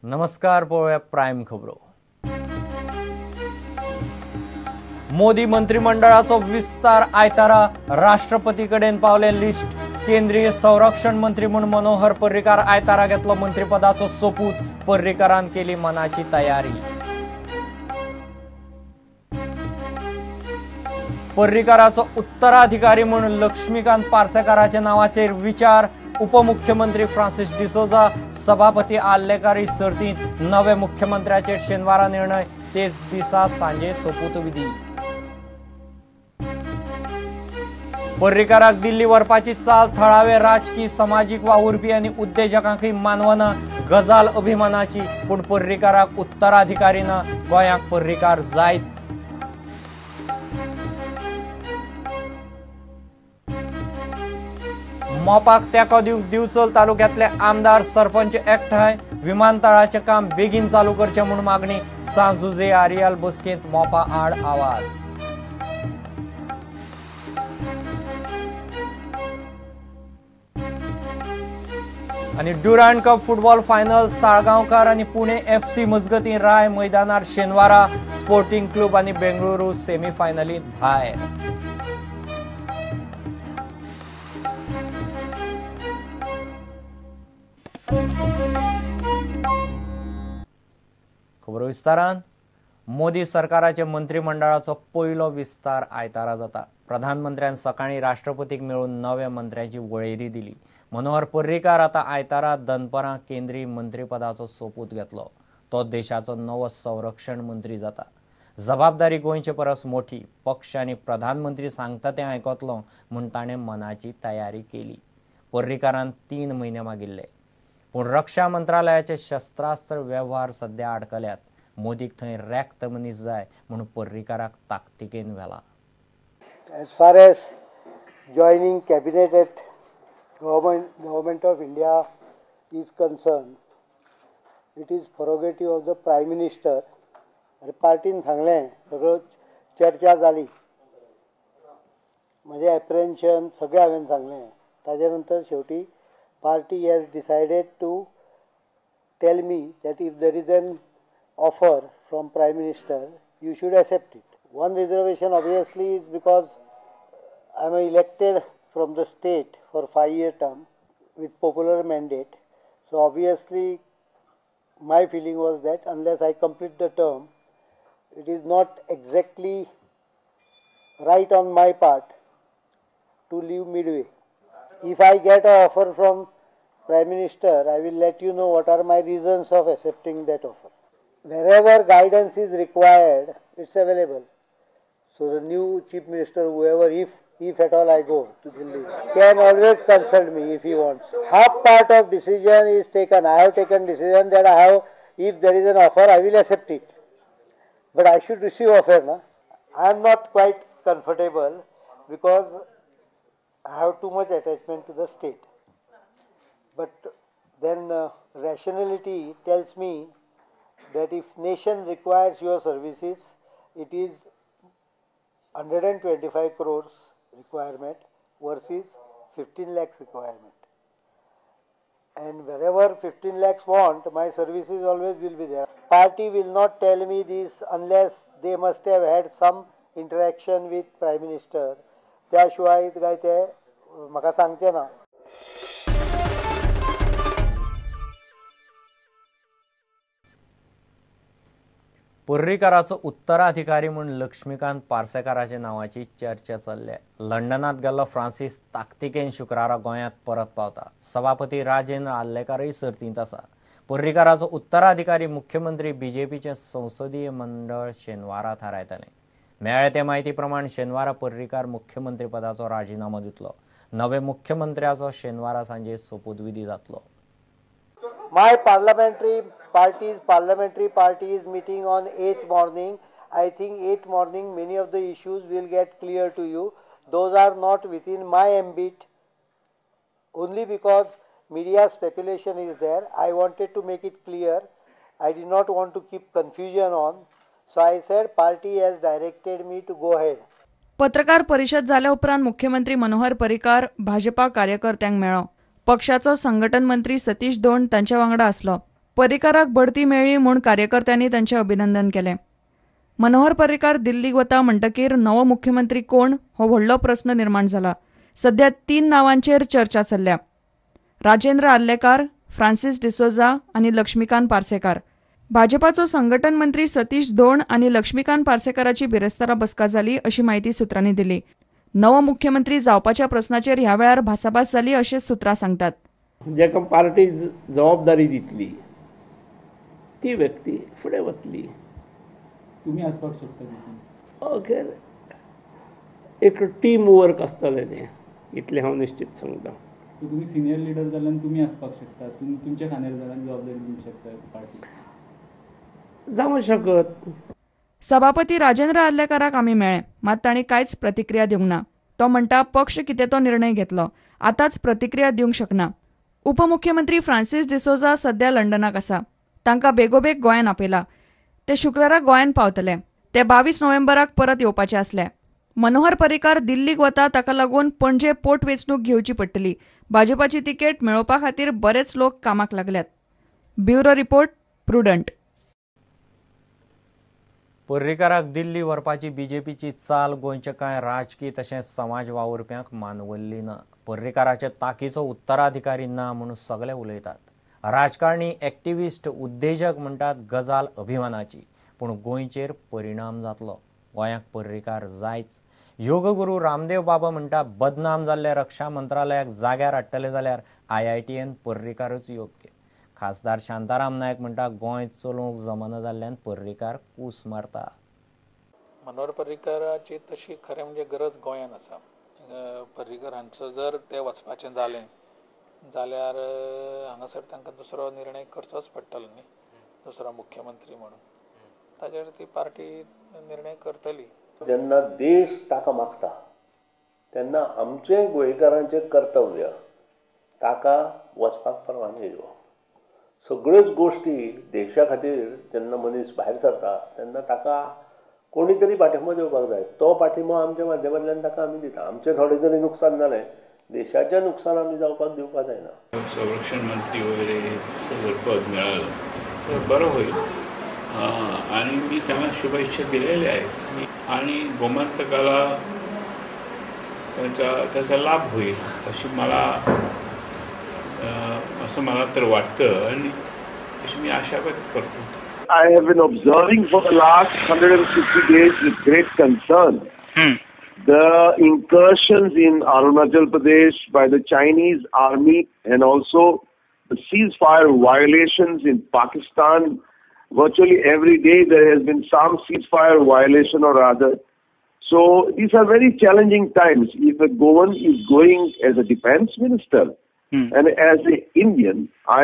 नमस्कार, पळोवया प्रायम खबरो. मोदी मंत्रिमंडळाचो विस्तार आयतारा राष्ट्रपती कडेन पावले लिस्ट. केंद्रीय संरक्षण मंत्री म्हूण मनोहर पर्रीकार आयतारा घेतलो मंत्रीपदाचो सोपूत. पर्रीकारान केली मनाची तयारी. पर्रीकाराचो उत्तराधिकारी म्हूण लक्ष्मीकांत पार्सेकाराच्या नावाचेर विचार. उपमुख्यमंत्री फ्रांसिस डिसोजा, सभापती आर्लेकार सर्तींत नवे मुख्यमंत्र्याचेर शेनवारा निर्णय. तेच दिसा सांजे सोपूतविधी. पर्रीकाराक दिल्ली व्हरपाची चाल थळावे राजकी, समाजीक वावुरपी आनी उद्देजकांकय मानवना. गजाल अभिमानाची, पूण पर्रीकाराक उत्तराधिकारी ना. गोंयाक पर्रीकार जायच. मोपाक तेंको दिवंक दिवचल तालुक्यांतले आमदार सरपंच एकठांय. विमानतळाचें काम बेगीन चालू करचें म्हूण मागणी. सांजुजे आरियल बसकेंत मोपा आड आवाज. आनी Durand cup football final Salgaonkar आनी पुणे FC मजगतीं राय मैदानार शेनवारा. स्पोर्टिंग क्लब आनी बेंगळुरू सेमीफायनलींत भायर. खबरो विस्तारान. मोदी सरकाराच्या मंत्रिमंडळाचो पयलो विस्तार आयतारा जाता. प्रधानमंत्र्यान सकाळीं राष्ट्रपतीक मेळून नव्या मंत्र्यांची वळेरी दिली. मनोहर पर्रीकार आतां आयतारा दनपरां केंद्रीय मंत्रीपदाचो सोपूत घेतलो. तो देशाचो नवो संरक्षण मंत्री जाता. जबाबदारी गोंयचे परस मोठी. पक्ष आनी प्रधानमंत्री सांगता तें आयकतलो म्हूण ताणें मनाची तयारी केली. पर्रीकारान 3 म्हयने मागिल्ले, पूण रक्षा मंत्रालयाचे शस्त्रास्त्र वेव्हार सध्या आडकल्यात. मोदीक थंय रेक्त मनीस जाय म्हूण पर्रीकाराक ताकतिकेन व्हेला. As far as joining cabinet at Government of India is concerned, it is prerogative of the Prime Minister. आनी पार्टीन सांगलें, सगळो चर्चा जाली, म्हजें एप्रेन्शन सगळें हांवें सांगलें. ताजे नंतर शेवटी party has decided to tell me that if there is an offer from Prime Minister, you should accept it. One reservation obviously is because I am elected from the state for 5-year term with popular mandate. So obviously my feeling was that unless I complete the term, it is not exactly right on my part to leave midway. If I get an offer from Prime Minister, I will let you know what are my reasons of accepting that offer. Wherever guidance is required, it's available. So the new Chief Minister, whoever, if at all I go to Delhi, can always consult me if he wants. Half part of decision is taken. I have taken decision that I have, if there is an offer, I will accept it. But I should receive offer, na? I am not quite comfortable because I have too much attachment to the state. But then rationality tells me that if nation requires your services, it is 125 crores requirement versus 15 lakhs requirement. And wherever 15 lakhs want, my services always will be there. Party will not tell me this unless they must have had some interaction with Prime Minister. त्या शिवाय काय ते म्हाका सांगचे ना. पर्रीकाराचो उत्तराधिकारी म्हूण लक्ष्मीकांत पार्सेकाराच्या नांवाची चर्चा चल्ल्या. लंडनांत गेल्लो फ्रांसिस ताकतिकेन शुक्रारा गोंयांत परत पावता. सभापती राजेंद्र आर्लेकारय सर्तींत आसा. पर्रीकाराचो उत्तराधिकारी मुख्यमंत्री बीजेपीचें संसदीय मंडळ शेनवारा थारायतलें. मेळ्ळे ते म्हायती प्रमाण शेनवारा पर्रीकार मुख्यमंत्रीपदाचो राजिनामो दितलो. नवे मुख्यमंत्र्याचो शेनवारा सांजे सोपूतविधी जातलो. My parliamentary party is meeting on 8th morning. I think 8th morning many of the issues will get clear to you. Those are not within my ambit, only because media speculation is there. I wanted to make it clear. I did not want to keep confusion on. So I said party has directed me to go ahead. पत्रकार परिषद जाल्या उपरांत मुख्यमंत्री मनोहर पर्रीकार भाजपा कार्यकर्त्यांक मेळ्ळो. पक्षाचो संघटन मंत्री सतीश दोंड तांच्या वांगडा आसलो. पर्रीकाराक बढती मेळ्ळी म्हूण कार्यकर्त्यांनी तांचें अभिनंदन केलें. मनोहर पर्रीकार दिल्लीक वता म्हणटकीर नवो मुख्यमंत्री कोण हो व्हडलो प्रस्न निर्माण जाला. सध्या 3 नांवांचेर चर्चा चल्ल्या. राजेंद्र आर्लेकार, फ्रांसीस डिसोजा आनी लक्ष्मीकांत पार्सेकार. भाजपाचो संघटन मंत्री सतीश धोंड आनी लक्ष्मीकांत पार्सेकाराची बिरेस्तारा बसका जाली अशी म्हायती सुत्रांनी दिली. नवो मुख्यमंत्री जावपाच्या प्रस्नाचेर ह्या वेळार भासाभास जाली अशें सुत्रां सांगतात. जाका पार्टी जबाबदारी दितली ती व्यक्ती फुडें वतली. तुमी आसपाक शकता. ओके, एक टीम वर्क आसतलें तें, इतलें हांव निश्चित सांगता. तुमी सिनियर लिडर जाल्यार तुमी आसपाक शकता, तुमच्या खांद्यार जाल्यार जबाबदारी दिवंक शकता पार्टी जावं शकत. सभापती राजेंद्र आर्लेकाराक आमी मेळ्ळे, मात तांणी कांयच प्रतिक्रिया दिवंक ना. तो म्हणटा पक्ष कितें तो निर्णय घेतलो, आतांच प्रतिक्रिया दिवंक शकना. उपमुख्यमंत्री फ्रांसीस डिसोजा सध्या लंडनाक आसा. तांकां बेगोबेग गोंयांत आपयला. ते शुक्रारा गोंयांत पावतले. ते 22 नोव्हेंबराक परत येवपाचे आसले. मनोहर पर्रीकार दिल्लीक वता ताका लागून पणजे पोटवेंचणूक घेवची पडटली. भाजपाची तिकेट मेळोवपा खातीर बरेच लोक कामाक लागल्यात. Bureau report, Prudent. पर्रीकाराक दिल्ली व्हरपाची बीजेपीची चाल गोंयच्या कांय राजकी तशेंच समाज वावुरप्यांक मानवल्ली ना. पर्रीकाराचे ताकीचो उत्तराधिकारी ना म्हणून सगळे उलयतात. राजकारणी, एक्टिविस्ट, उद्देजक म्हणटात गजाल अभिमानाची, पूण गोंयचेर परिणाम जातलो. गोंयाक पर्रीकार जायच. योगगुरू रामदेव बाबा म्हणटा बदनाम जाल्ल्या रक्षा मंत्रालयाक जाग्यार हाडटले जाल्यार IITN पर्रीकारच योग्य. खासदार शांताराम नायक म्हणटा गोंय चलोवंक जमना जाल्ल्यान पर्रीकार कूस मारता. मनोहर पर्रीकाराची तशी खरें म्हणजे गरज गोंयांत आसा. पर्रीकर हांचो जर ते वचपाचें जालें जाल्यार हांगासर तांकां दुसरो निर्णय करचोच पडटलो न्ही, दुसरो मुख्यमंत्री म्हणून. ताजेर ती पार्टी निर्णय करतली. जेन्ना देश ताका मागता तेन्ना आमचें गोंयकारांचें कर्तव्य ताका वचपाक परवानगी दिवप. सगळ्योच गोश्टी देशा खातीर जेन्ना मनीस भायर सरता तेन्ना ताका कोणी तरी पाठिंबो दिवपाक जाय. तो पाठिंबो आमच्या माध्यमांतल्यान ताका आमी दिता. आमचें थोडें जरी नुकसान जालें, देशाचें नुकसान आमी जावपाक दिवपाक जायना. संरक्षण मंत्री वगैरे हे जर पद मिळालं तर बरं होईल आणि मी त्यांना शुभेच्छा दिलेल्या आहेत आणि गोमंतकाला त्याचा लाभ होईल अशी मला असं मला तर वाटतं आणि अशी मी आशा व्यक्त करतो. I have been observing for the last 150 days with great concern the incursions in Arunachal Pradesh by the Chinese army and also the ceasefire violations in Pakistan. Virtually every day there has been some ceasefire violation or other. So these are very challenging times. If a Goan is going as a defense minister and as an Indian, I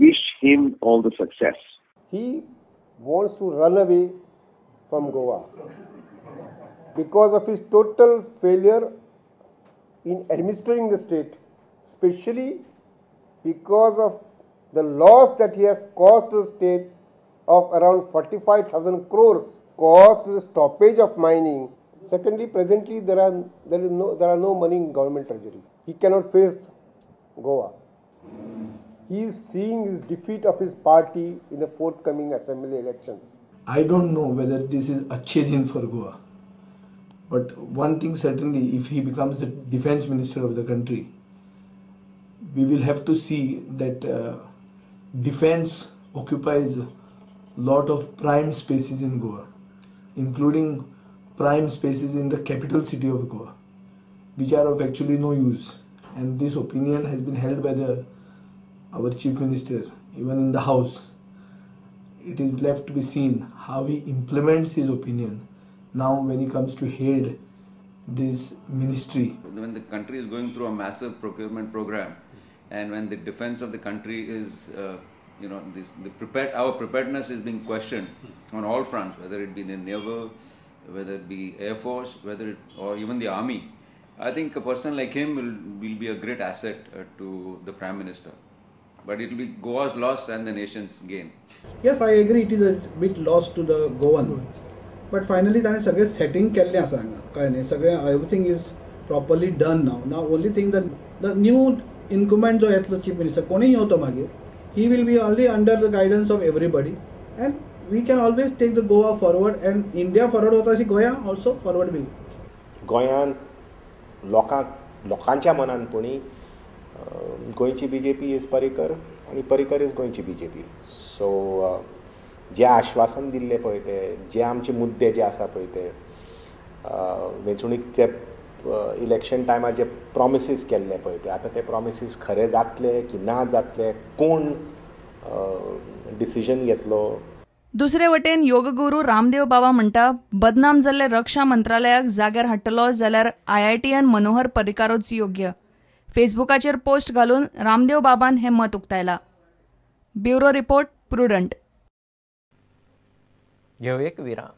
wish him all the success. He wants to run away from Goa because of his total failure in administering the state, especially because of the loss that he has caused to the state of around 45,000 crores, caused to the stoppage of mining. Secondly, presently there are no money in government treasury. He cannot face Goa. He is seeing his defeat of his party in the forthcoming assembly elections. I don't know whether this is Achhe Din for Goa, but one thing certainly, if he becomes the defense minister of the country, we will have to see that defense occupies a lot of prime spaces in Goa, including prime spaces in the capital city of Goa, which are of actually no use. And this opinion has been held by our chief minister, even in the house. It is left to be seen how he implements his opinion now when he comes to head this ministry. When the country is going through a massive procurement program, and when the defense of the country is, our preparedness is being questioned on all fronts, whether it be the naval, whether it be air force, or even the army. I think a person like him will be a great asset to the Prime Minister. But it will be Goa's loss and the nation's gain. Yes, I agree it is a bit loss to the Goan. But finally, ताणें सगळें setting केल्लें आसा हांगा, कळ्ळें न्ही, सगळें everything is properly done now. Now only thing the new incumbent जो येतलो चीफ मिनिस्टर कोणूय येवं तो मागीर, He will be only under the guidance of everybody and we can always take the Goa forward and India forward वता अशी गोंया also forward will. गोंयांत लोकांच्या मनान पुणी गोंयची बीजेपी is Parrikar आनी पर्रीकर is गोंयची बीजेपी. सो जे आश्वासन दिल्ले पळय ते, जे आमचे मुद्दे जे आसा पळय ते, वेंचणुकेचे इलेक्शन टायमार जे प्रोमिसीस केल्ले पळय ते, आतां ते प्रोमिसीस खरे जातले की ना जातले, कोण डिसिजन घेतलो. दुसरे वटेन योगगुरू रामदेव बाबा म्हणटा, बदनाम जाल्ले रक्षा मंत्रालयाक जाग्यार हाडटलो जाल्यार आयआयटीएन मनोहर पर्रीकारूच योग्य. फेसबुकाचेर पोस्ट घालून रामदेव बाबान हें मत उक्तायलां. Bureau report, Prudent. घेवं एक विराम.